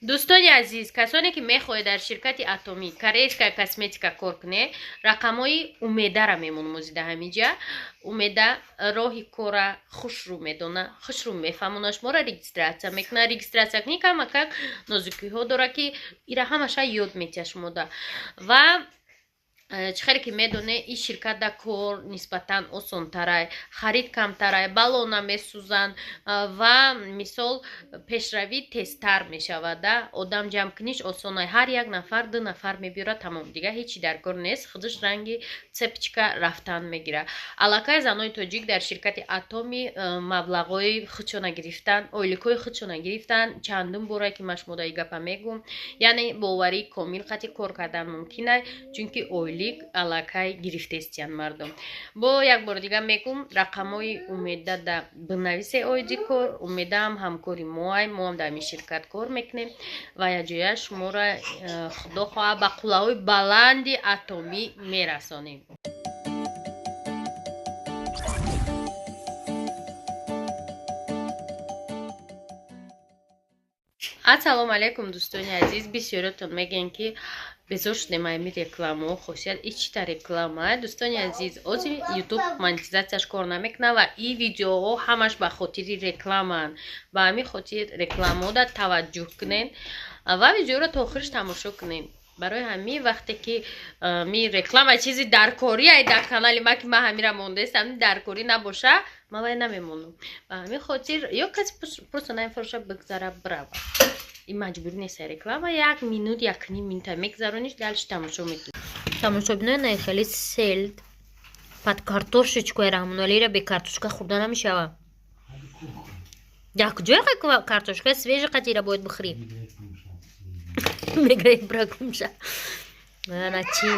Дӯстони азиз, касоне ки мехоҳед дар ширкати Атомӣ корейская косметика кор кунед, рақамҳои Умедара мемонам озида ҳамиҷа. Умеда роҳи кора хушрӯ медона, хушрӯ мефаҳмона, шуморо регистрация мекунад. Регистрация кунӣ камакак нозукиҳо дора, ки ира ҳамаша ёд метиҳад шумода. Ва чӣ хеле ки медоне, ин ширкатда кор нисбатан осонтарай, харид камтарай, балона месӯзанд ва мисол пешравӣ тезтар мешавада. Одам ҷамъкуниш осонай, ҳар як нафар ду нафар мебиёрад, тамом, дига ҳечи дар кор нест, худаш ранги цепочка рафтан мегирад. Аллакай занои тоҷик дар ширкати Атоми маблағҳои худшона гирифтан, ойликҳои худшона гирифтан. Чандум бора ки ман шумо дар ин гапа мегӯм, яъне боварии комил қати кор кардан мумкин ай, чунки ойлик аллакай гирифтестиян мардум. Бо як бори дига мегӯм, рақамҳои Умеда да бинависе оиди кор. Умедаам ҳамкори моай, моам дар ҳамин ширкат кор мекунем ва якҷоя шуморо худо хоҳад ба қуллаҳои баланди Атомӣ мерасонем. Ассалому алайкум, дӯстони азиз. Бисёриётон мегӯянд, ки безор шудем ами рекламао, хосият ичита реклама. Дӯстони азиз, ози Ютуб монетизатсияш кор намекунад ва и видеоҳо ҳамаш ба хотири рекламаанд. Ба ҳамин хотир рекламаода таваҷҷӯҳ кунед ва видеоро то охириш тамошо кунед. Барои ҳамин вақте ки ми реклама чизи даркорӣ ай дар канали ма, ки ман ҳамира мондаистам, даркорӣ набоша, ман вай намемонам. Ба ҳамин хотир ё каси просто нафароша бигзара, бирава, ин маҷбурӣ нест. Реклама як минут, якним минута мегзарониш, дальше тамошо мекунӣ. Тамошобинои наи, хеле селд под картошечку Раҳмоналира бе картошка хӯрда намешава. Як ҷоя картошка свежий қатира бояд бихӯрӣ. Мегаи бракумша. Ана чи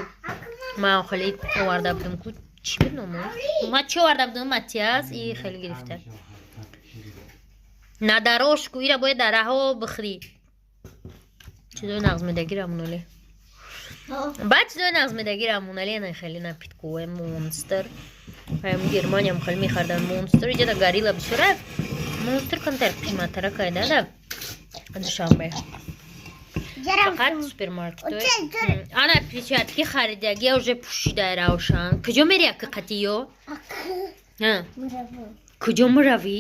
ман хеле оварда будам ку, чӣ буд номо? Ма чӣ оварда будам, Матиас и хеле гирифта. На дорожку ира бояд дар раҳо бихӯрӣ. Чизои нағз медагӣ, Рамоналӣ? Баъд чизои нағз медагӣ, Рамоналӣ? Ана хеле напиткое Монстер. Германиям хеле мехардан Монстер. Иҷада Горилла бисёра, Монстер камтар қиматтара кайда да Душанбе. Фақат супермаркетҳои ана перчатки харидагия уже пӯшидай. Равшан, куҷо мери ака қатиё? Куҷо муравӣ,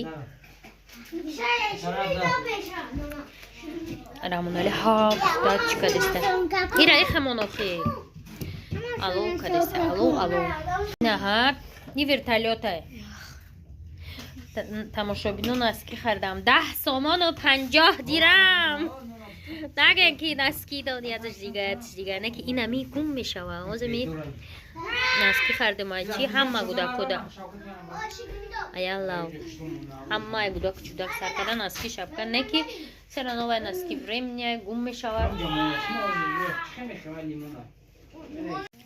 Рамонали? Ҳа, гуфта чӣ кадеста? Ира ихамон охи. Алло кадеста, алло, алло. Наҳа, и вертолётай. Тамошобинон, носки харидам 10 сомону 50 дирам. Нагӯем ки носки доди, азаш дига дига не, ки инами гум мешава. Ҳозир носки харидам, ай чи ҳама гудакода аяллав, ҳамаи гудак чудак сар карда носки, шапка. Не ки серановай носки временный гум мешавад.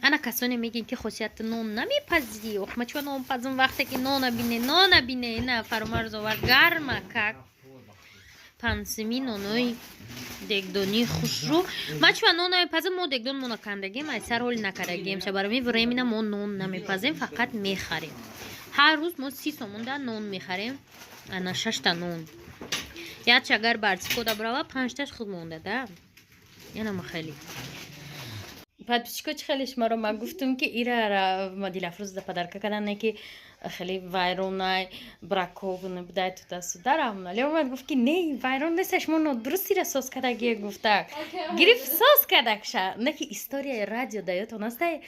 Ана касоне мегӯен, ки хосияти нон намепазӣ. Ох, ма чиба нон пазм, вақте ки нона бине, нона бине. Ина Фарумарз овард гарма как пансими нонои дегдонии хушрӯ. Ма чиба нон намепазем? Мо дегдон мо накандагем, ай сар ҳоли накардагем ша. Барои временно мо нон намепазем, фақат мехарем. Ҳар рӯз мо 30 сомонда нон мехарем. Ана шашта нон якча, агар барсикода бирава, панҷташ худ монда да. Янама хеле подписчико, чӣ хеле шуморо ман гуфтум, ки ира Дилафрӯз да подарка кардан, не ки хеле вайронай, бракованный будай туда-сюда. Раҳмоналӣ омад, гуфт, ки не, вайрон неста, шумо нодуруст ира соз кардагие. Гуфта гирифт, соз кардакша. Не ки историяи радио да ёдтон астай?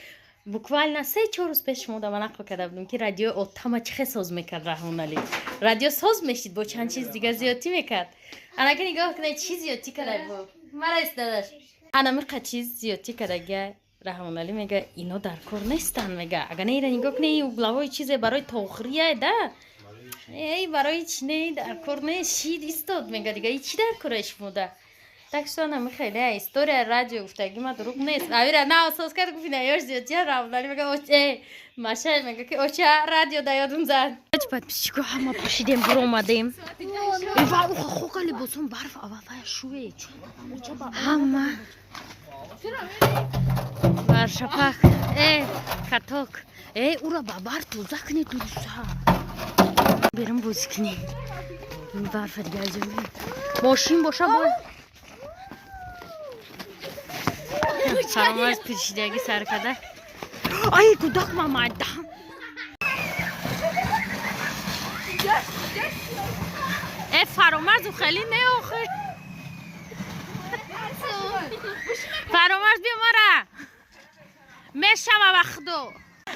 Буквально 3-4 рӯз пеш шумо да ман нақл карда будем, ки радиои отама чӣ хел соз мекард Раҳмоналӣ. Радио соз мешид, бо чанд чиз дига зиёдтӣ мекард. Анака нигоҳ кунед, чӣ зиёдтӣ карда бо мара дадаш. Ана миқа чиз зиёдтӣ кардагия. Раҳмоналӣ мега, ино дар кор нестанд, мега. Ага не, ира нигоҳ кунед, угловой чизе барои тоғрия да, эй барои чи не, дар кор не шид истод, мега. Дига и чӣ дар кора шумода? Так что ана михеле история радио гуфтаги ма дурӯғ нест. Авира на осос кард, гуфт ина ёш зиёдтия. Раҳмоналӣ мега, э маша мега, ки оча радио да ёдум зад. Подписчико, ҳама пӯшидем, буромадем. Ва уха хока либосон барф авафая шуве ҳама баршапак э каток э ура ба барф тоза кунед, дуруста берем бозӣ кунем. Барфа дига мошин боша бо. Фаромарз пиршидаги сар када. Ай, кудак мамада. Э, Фаромарзу хеле не охе. Фаромарз биё мара. Мешава вахдо.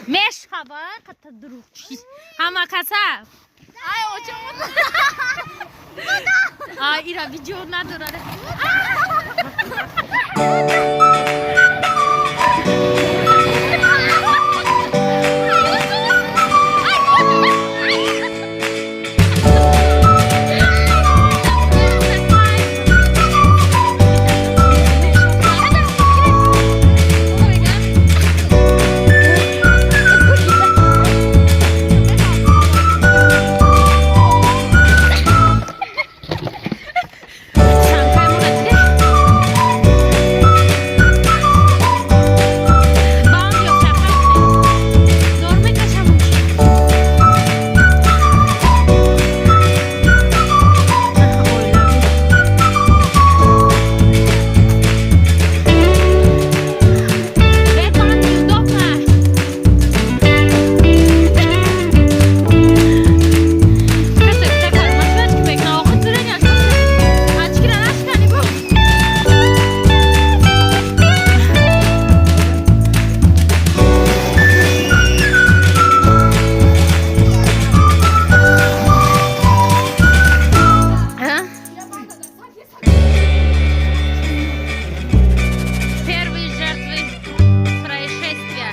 Мешава қата дурӯғчи. Ҳама каса. Ай, очам. Ай, ира видео надорад. Первые жертвы происшествия.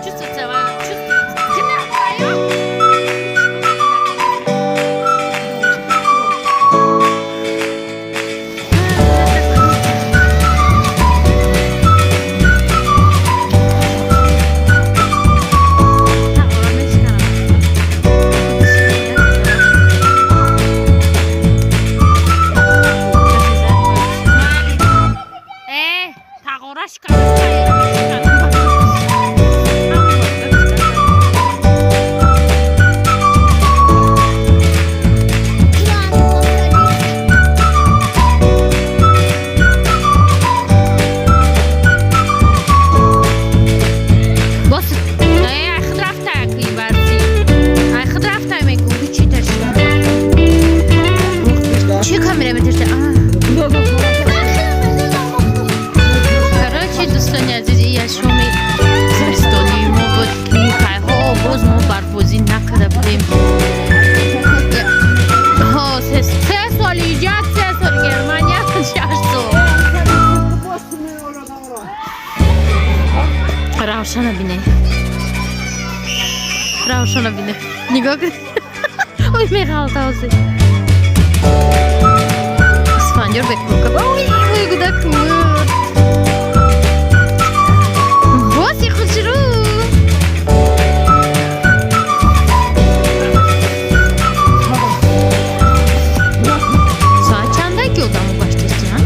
Чувствуется, чувствуется. Э, тағораш. Бос, э, ай худ рафта ки барзи. Ай худ рафта мегум, чӣ ташка. Чӣ камера меташта? А. Короче, дӯстони азиз, ия шоми зимистонии мо буд, ки хайҳо боз мо барфбозӣ накарда будем. Ҳо, 3 соли иҷа, 3 сол Германия, 6 сол. Равшана бине. Равшана бине. Нигоҳ кун. Ой, меғалта ҳозир. Исфандиёр бекурка. Ой, ой, гудак мурд. Боси хушрӯ. Соат чанда ки одамо гаштистиан?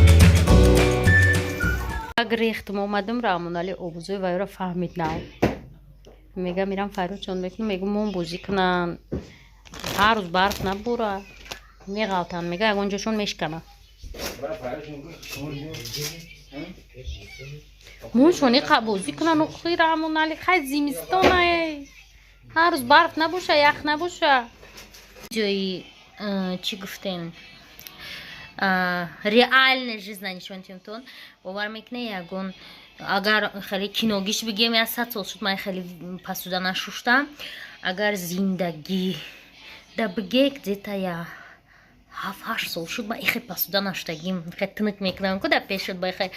Грехтум омадам, Раҳмонали обузои вайро фаҳмид нав. Мега мирам файродшон мекунам, мегум мон бозӣ кунанд. Ҳар рӯз барф набура. Меғалтанд, мега ягон ҷошон мешкана. Моншони бозӣ кунанд охи Раҳмонали, хай зимистона. Ҳар рӯз барф набоша, ях набоша. Ҷои чӣ гуфтем? Реальная жизнь нишонтимтон. Бовар мекунед, ягон агар хеле киногиш бигем, я 100 сол шуд ман хеле посуда нашуштам. Агар зиндагӣ да биге, где-то я 7-8 сол шуд ман ихе посуда наштагим. Хе тынык мекунам ку да пеш шуд ба ихе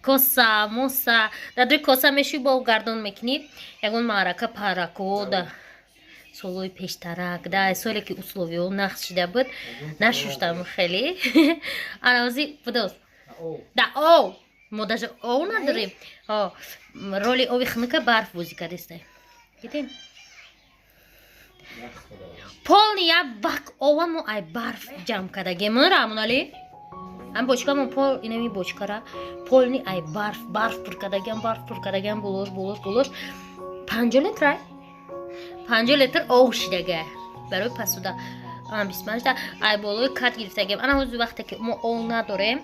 коса моса дар дӯи коса мешӯй, бо гардон мекунӣ, ягон маърака парако да Солҳои пештарак да соле ки условияҳо нақс шида буд, нашуштам хеле. Ана ҳозир будоз да ов, мо даже ов надорем. Роли ови хунука барф бозӣ кардестай. Дидем, полный як бак ова мо ай барф ҷамъ кардагем. Раҳмоналӣ, ҳам бочкамо пол, инами бочкара полный ай барф пур кардагиам, барф пур кардагиам, болош, болош, болош 50 литр, ай 50 литр ов шидага барои посуда. 25-та ай болои кат гирифтагиам. Ана ҳозир вақте ки мо ов надорем,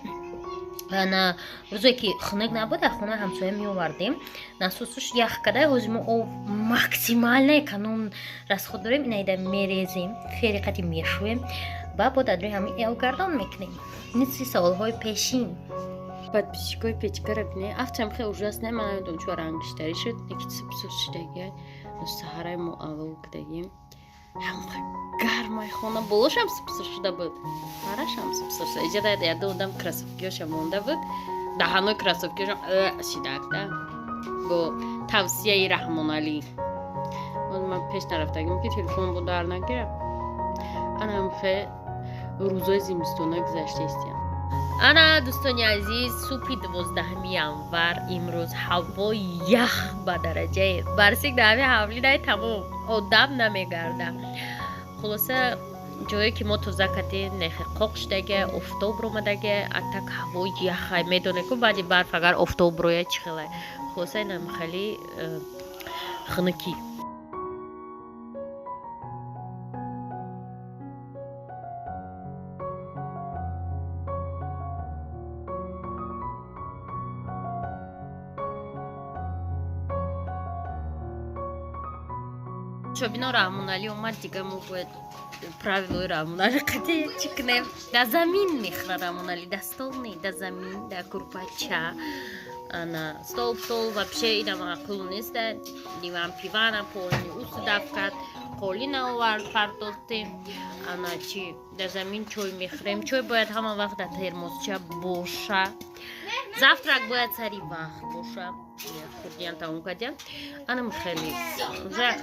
ана рӯзое ки хунук набуд, дар хонаи ҳамсоя меовардем, насосуш ях када. Ҳозир мо ов максимально эконом расход дорем. Инаида мерезем, фери қати мешӯем ва бо дар рӯи ҳамин элгардон мекунем, мисли солҳои пешин. Подписчикои, печкара бине, афтам хеле ужасно. Ман намедонам чуа рангиштарӣ шуд, яки сипсур шидагия. Саҳараи мо аввал кардагим, ҳамқа гармай хона, болошам сипсур шуда буд, парашам сипсур шуда. Иҷа яду одам кроссовкиёшам монда буд, даҳанои кроссовкиёшам шидак да. Бо тавсияи Раҳмоналӣ ман пеш нарафтагим, ки телефон бо дар нагирам. Анам хе рӯзои зимистона гузаштаистиям. Ана, дӯстони азиз, субҳи 12 январ имрӯз ҳаво ях ба дараҷае барсик дар ҳами ҳавли дай тамом одам намегарда. Хулоса, ҷое ки мо тоза кардем, нехе қоқ шудаге, офтоб ромадаге, атак ҳаво яхай. Медоне ку, баъди барф агар офтоб роя, чӣ хелай. Хулоса, инам хеле хунукӣ. Чобино, Раҳмоналӣ омад, дига мо бояд правилои Раҳмоналӣ қати чӣ кунем? Да замин мехӯра Раҳмоналӣ, да стол не, да замин, да курпача. Ана стол, стол вообще ина маъқул нест. Диван пивана полный усудав кард, қолина овард, партофтем. Ана чи, да замин чой мехӯрем. Чой бояд ҳама вақт дар термосча боша, завтрак бояд сари вақт боша. Хурдиян тамом кардиям. Анам хеле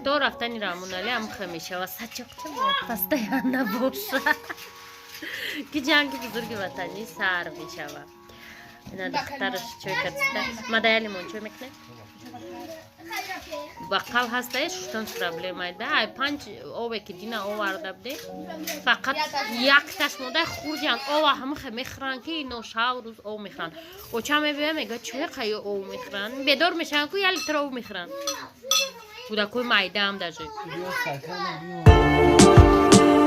то рафтани Раҳмоналӣ ам хел мешава. Сачоқча бояд постоянно боша, ки ҷанги бузурги ватанӣ сар мешава. Ина духтараш чой кардиста, мадая лимон чой мекунем. Бақал ҳастае, шуштан проблемай да. Ай панҷ ове ки дина оварда буде, фақат якташ монда. Хурдиан ова ҳамахе мехӯранд, ки ино шав рӯз ов мехӯранд. Оча мебиёя, мега, чой қаё ов мехӯранд? Бедор мешаванд ку, 1 литр ов мехӯранд кӯдакои майдаам даже. Биё, стакана биё.